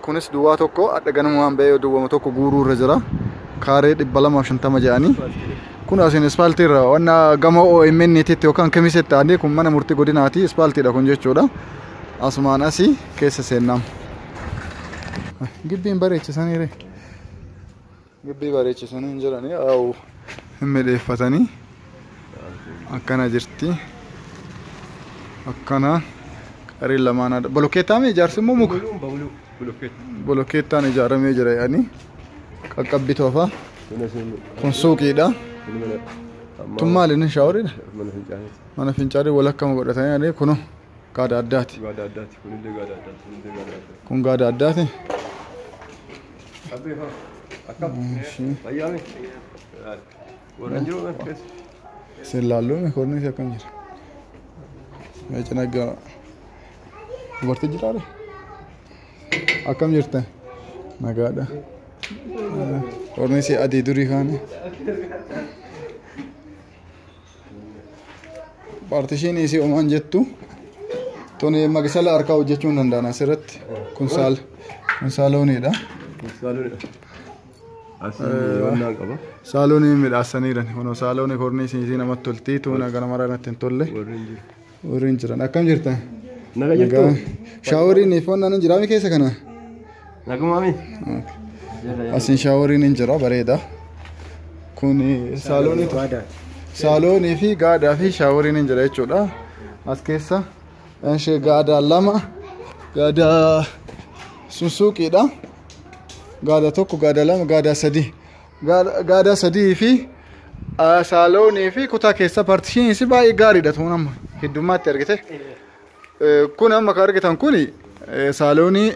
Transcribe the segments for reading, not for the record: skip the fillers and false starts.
Kunis duwwaa tokko adda ganamumaan ba'ee duwwama tokko guuruu irra jira. Kaaree 250 jedhanii. Kun asiin ispaaltii irra wanna gama OMN titti yookaan kamisetti aanee kun mana murtii godinaati ispaaltiidha kun jechuudha. Asumaan asii keessa seennama. Gibbiin bareechisaniire. Gibbii bareechisanii hin jiranii awu hin midheeffatanii. Akkana jirti. Akkana qareen lamaan adda. Bolokkeettaa ijaarsi immoo muka. Bolokkeettaan ijaaramee jira yaani. Qaqqabbi toofaa. Kun suuqiidha. Tun maali inni shaaworiidha? Mana fincaanii walakkama godhatanii yaani kunu gaada addaati. Gaada addaati. Kunillee gaada addaati. Kunillee gaada addaati. Kun gaada addaati. Abbee faa. Akkam. Fayyaame. Warreen jiru kan keessa. Isin laalluun korniis akkam jira. Mee cina gara. Dubartii jiraare? Akkam jirta? Nagaadha. Korniisii adii durii kaane. Paartishiin isii omaan jettu. Tuni magisala harkaa hojjechuu hin danda'an asirratti. Kun saal kun saalooniidha. Saaloonidha. Asii wannaan qaba. Saaloonii midhaasaniiran. Kunoo saaloonii korniisii isii namatti tolti. Tuun gara maraa natti hin tolle. Warreen jiru. Warreen jiran. Akkam jirta? Naga jirtu. Shaaworiin fi onnaan hin jiraami keessa kana? Nagumaami. Asiin shaaworiin hin jira bareeda. Kun saaloonii saaloonii fi gaadaa fi shaaworiin hin jira jechuudha. As keessa ishee gaadaa lama gaadaa sun suuqiidha. Gaadaa tokko gaadaa lama gaadaa sadii. Gaadaa sadii fi saaloonii fi kutaa keessa paartishiinis baay'ee gaariidha tuun amma heddummaatti argite. Kun amma kan argitan kun saaloonii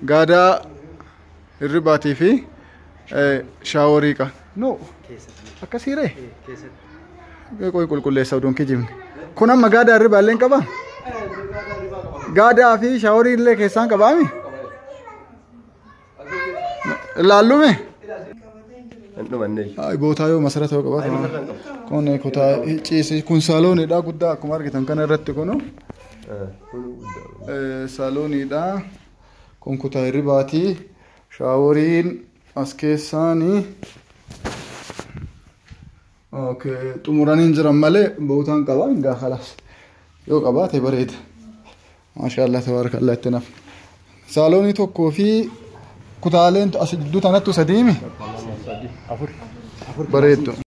gaadaa hirribaatii fi shaaworii qaba. No akkasiiree? Qoy qulqulleessa oduun kijibne. Kun amma gaadaa hirribaa illee hin qabaa? Gaadaa fi shaaworii illee keessaan qabaami? Laallume? Hin dhumannee. Ay bootaa yoo masarata yoo qabaate. Kun kutaa ciisii kun saalooniidha guddaa akkuma argitan kana irratti kunu. Kun guddaa. Saalooniidha. Kun kutaa hirribaati. Shaaworiin as keessaanii. Okay, xumuranii hin jiran malee bootaan qaba hin gaa khalaas. Yoo qabaate bareeda. Maashaallah tabaarakallah itti naf. Saaloonii tokkoo fi kutaaleen as gidduu tanattu sadiimi? Afur. Bareeddu.